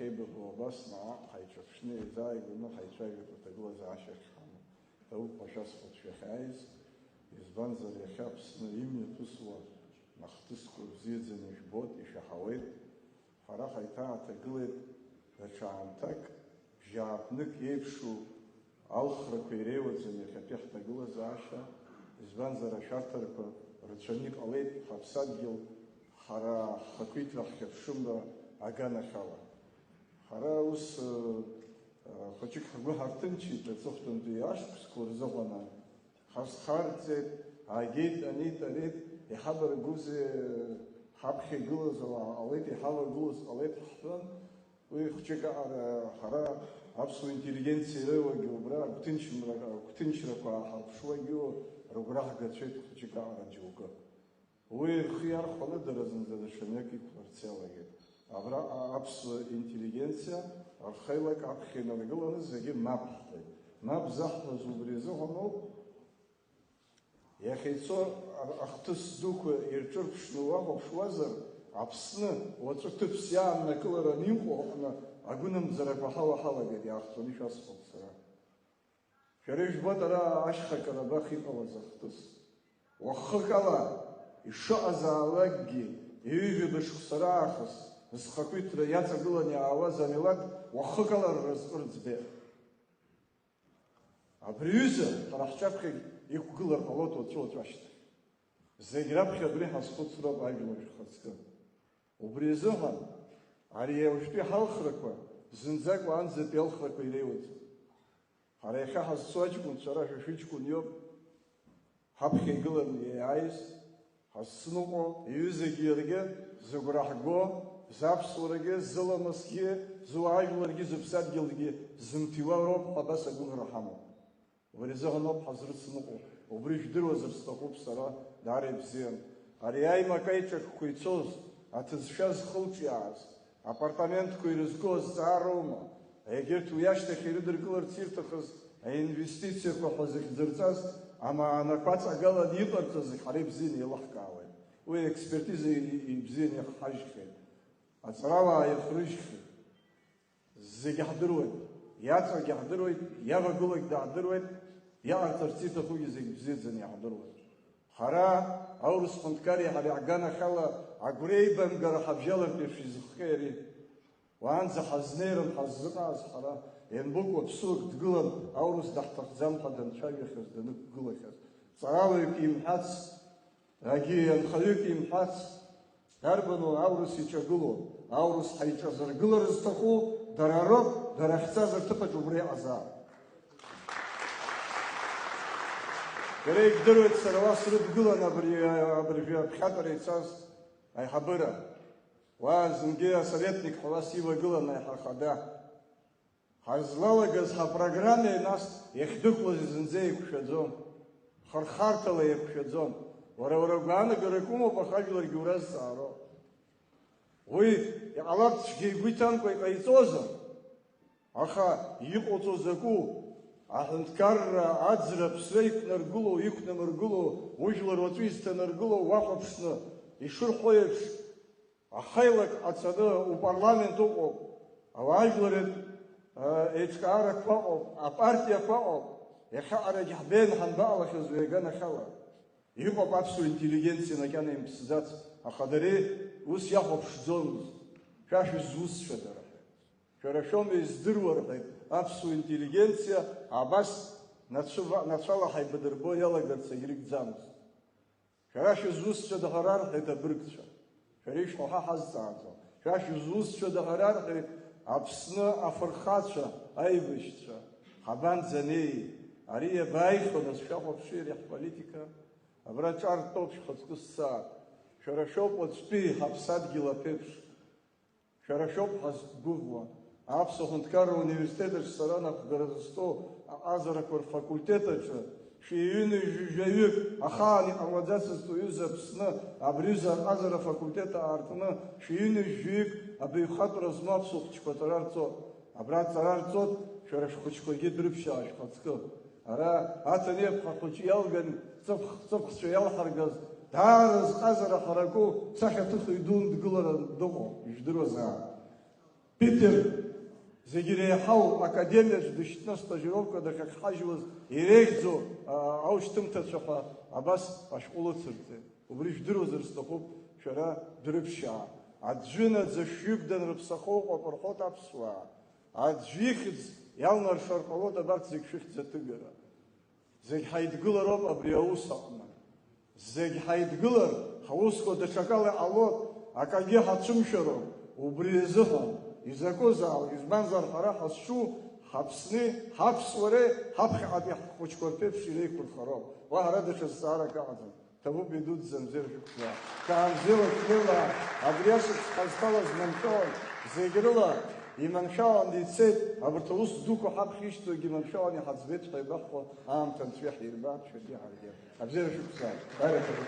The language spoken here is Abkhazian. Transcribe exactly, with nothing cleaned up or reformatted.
Ҳаибабо абас наҟ ҳаиҿаԥшны еизааигәаны ҳаицәажәартә аҭагылазаашьа ахьҳамоу. Дауҭ Ԥашьа схәыцшәа ахьааиз, избанзар, иахьа Аԥсны имҩаԥысуа ахҭысқәа бзиаӡаны ижәбоит, ишәаҳауеит. Ҳара ҳаиҭааҭагылеит даҽа аамҭак, бжьааԥнык еиԥшу алхрақәа иреиуаӡам иахьатәи ҳҭагылазаашьа, избанзар, ашәарҭарақәа рацәаны иҟалеит ҳаԥсадгьыл, ҳара ҳхақәиҭра, ҳхьыԥшымра аганахьала. Ҳара ус, ы, ы, хәыҷык ҳгәы ҳарҭынчит аҵыхәтәантәи ашықәсқәа рзыҳәан. Ҳазхарҵеит, аагеит, анеит, ареит, иҳабаргәузеи, ҳаԥхьа игылаз ауаа ҟалеит, иҳавагылоз ҟалеит ҳҳәан. Уи хәҷык аҟара ҳара аԥсуа интеллигенциа рылагьы убра агәҭынчымра-, агәҭынчрақәа ааҳарԥшуагьы рыгәра ҳгацәеит хәҷык аҟара џьоукы. Уи рхы иархәаны дара зынӡа даҽа мҩак иқәларц иалагеит. Абраҟа аԥсуа интеллигенциа рхеилак аԥхьа инаргыланы зегьы мап ҳҳәеит. Мап заҳҳәаз убри азыҳәаноуп. Иахьа ицо ахҭыс дуқәа ирҿырԥшны уахәаԥшуазар, Аԥсны уаҵәы ҭыԥс иааннакылараны иҟоу аҟны агәынамӡарақәа ҳауа ҳалагеит, иаахҵәаны ишәасҳәап сара. Шәара ижәбоит ара ашьха Карабах иҟалаз ахҭыс. Уахыкала, ишыҟазаалакгьы, ҩажәа шықәса раахыс зхақәиҭра иаҵагыланы иаауаз амилаҭ уахыкала рразҟы рыӡбеит. Абри аҩыза ҳара ҳҿаԥхьагь иқәгылар ҟалоит уаҵәы-уаҵәы ашьҭахь. Зегь раԥхьа абри ҳазхәыцроуп ажәлар шәхаҵкы. Убри азыҳәан ари уажәтәи ҳалхрақәа зынӡак уаанӡатәи алхрақәа иреиуаӡам. Ҳара иахьа ҳазцу аҷкәынцәа ара шәа шәыҷкәын иоуп, ҳаԥхьа игыланы иааиз, ҳазцныҟәо, иҩызагьы иаргьы зыгәра ҳго, заԥсуарагьы, зыламысгьы, зуаажәларгьы, зыԥсадгьылгьы зымҭиуа роуп ҳәа абас агәыӷра ҳамоуп. Убри азыҳәан ауп ҳазрыцныҟәо, убри жәдыруазар сҭахуп сара, даара ибзиан. Ари аимак аиҿакқәа ицоз, аҭыӡшәа зхылҿиааз, апартаментқәа ирызку азҵаароума, егьырҭ уи ашьҭахь ирыдыркыларц ирҭахыз аинвестициақәа ҳәа зыхьӡырҵаз амаанақәа аҵагаланы иҟарҵаз зегь ҳара ибзианы еилаҳкаауеит. Уи аекспертиза и-, ибзианы иахҳажьхьеит. Аҵарауаа иахрыжьхьеит. Зегьы ҳдыруеит, иаҵагьы ҳдыруеит, иавагылоугьы даҳдыруеит, иҟарҵарц иҭахугьы зегь бзиаӡаны иаҳдыруеит. Ҳара, аурыс ҳәынҭқарреи ҳареи ҳганахьала агәреибамгара ҳабжьалартә еиԥш изыхҟьеи ари? Уаанӡа ҳазнеирым ҳаззыҟааз ҳара, ианбыкәу аԥсуак дгылан аурыс даҳҭахӡам ҳәа данцәажәахьаз, данықәгылахьаз, ҵарауаҩык имҳәац, Агьи анхаҩык имҳәац, дарбану аурыс иҿагыло? Аурыс ҳаиҿазыргылар зҭаху дара роуп, дара ахьцаз рҭыԥаҿ убра иҟазаап. Иара ижәдыруеит, сара уа срыдгылан абри, абыржәы аԥхьатәара ицаз аиҳабыра. Уа зынгьы асоветник ҳәа уа сивагылан аиҳа-, ахада. Ҳазлалагаз ҳапрограммеи нас иахьдәықәлаз зынӡа еиқәшәаӡом, хырхарҭала еиқәшәаӡом. Уара, уара гәаанагарак умоуп, аха ажәларгьы уразҵаароуп. Уи иҟалап цәгьа игәы иҭамкәа иҟаиҵозар, аха иҟоуҵо закәу? Аҳәынҭқарра аӡра аԥсра иқәнаргыло, иқәнамыргыло, ужәлар уаҵәы изҭанаргыло уахәаԥшны, ишырҳәо еиԥш, Ахеилак ҟаҵаны упарламент ыҟоуп, ауаажәларратә, э, еиҿкаарақәа ыҟоуп, апартиақәа ыҟоуп, иахьаҟарагьы ҳбеиан ҳанбаҟалахьаз уи аганахьала. Иҟоуп аԥсуа интеллигенциа макьана имԥсӡац, аха дареи ус иахәаԥшӡомызт. Шәа шәызусҭцәада, рҳәеит. Шәара шәоума издыруа, рҳәеит, аԥсуа интеллигенциа абас нацәыва-, нацәала ҳаибадырбо иалагарц агьрыгӡамызт. Шәара шәызусҭцәада ҳәа рарҳәеит абыргцәа. Шәара ишәҳәо ҳа ҳазҵааӡом. Шәа шәызусҭцәада ҳәа рарҳәеит Аԥсны афырхацәа, аибашьцәа. Ҳабанӡанеи? Ари иабаихо, нас, шәахәаԥши ари ҳполитика? Абра ҿар тәоуп шәхаҵкы сцаар. Шәара шәоуп уаҵәтәи ҳаԥсадгьыл аԥеиԥш. Шәара шәоуп ҳазқәгәыӷуа. Аԥсуа ҳәынҭқарра университет аҿы сара анапхгара зысҭо аҟазарақәа рфакультет аҿы шәи ҩынҩажәаҩык, ахаан иҟамлаӡацызт уаҩыза Аԥсны, абри аҩыза аҟазара афакультет аартны шәи ҩынҩажәаҩык абаҩхатәра змоу аԥсуа хәыҷқәа аҵара рҵоит. Абра аҵара рҵоит, шәара шәхәыҷқәагьы дрыԥшьаа шәхаҵкы. Ара Аҭанеи-ԥҳа хәыҷы иалган, ҵыԥх-, ҵыԥхцәа иалҳаргаз, даара зҟазара ҳараку, сахьаҭыхҩы дуун дгыларан дыҟоуп, ижәдыруазаап. Питер, зегь иреиҳау академиаҿ дышьҭны астажировка дахьахьҳажьуаз иреиӷьӡоу, а, аушьҭымҭацәа ҳәа абас ашәҟәы лыцырҵеит. Убри жәдыруазар сҭахуп, шәара дәрыԥшьаа. Аӡәы наӡа шәҩык данрыԥсахо ыҟоуп рҳәоит аԥсуаа. Аӡә ихьӡ иалнаршар ҟалоит абарҭ зегь шәыхьӡ аҭыгара. Зегь ҳаидгылароуп абри аус аҟны. Зегь ҳаидгылар, ҳусқәа даҽакала иҟалоит, акагьы ҳацәымшәароуп. Убри азыҳәан изакәызаалак, избанзар, ҳара ҳазҿу ҳаԥсни, ҳаԥсуареи, ҳаԥхьаҟатәи ҳхәыҷқәа рԥеиԥш иреиқәырхароуп. Уаҳа ара даҽа зҵаарак ыҟаӡам. Ҭабуп идуӡӡа мзеи ржәытәӡа. Ҭаамзеила шәнеила, абри ашықәс ҳазҭалаз маншәалан, зегь рыла иманшәалан ицеит, абарҭ аус дуқәа ҳаԥхьа ишьҭоугьы маншәалан иҳаӡбеит ҳәа еибаҳҳәо аамҭа анҵәа иаҳирбап шәаргьы ҳаргьы. Абзиара шәықәзааит. Аиаҭыр.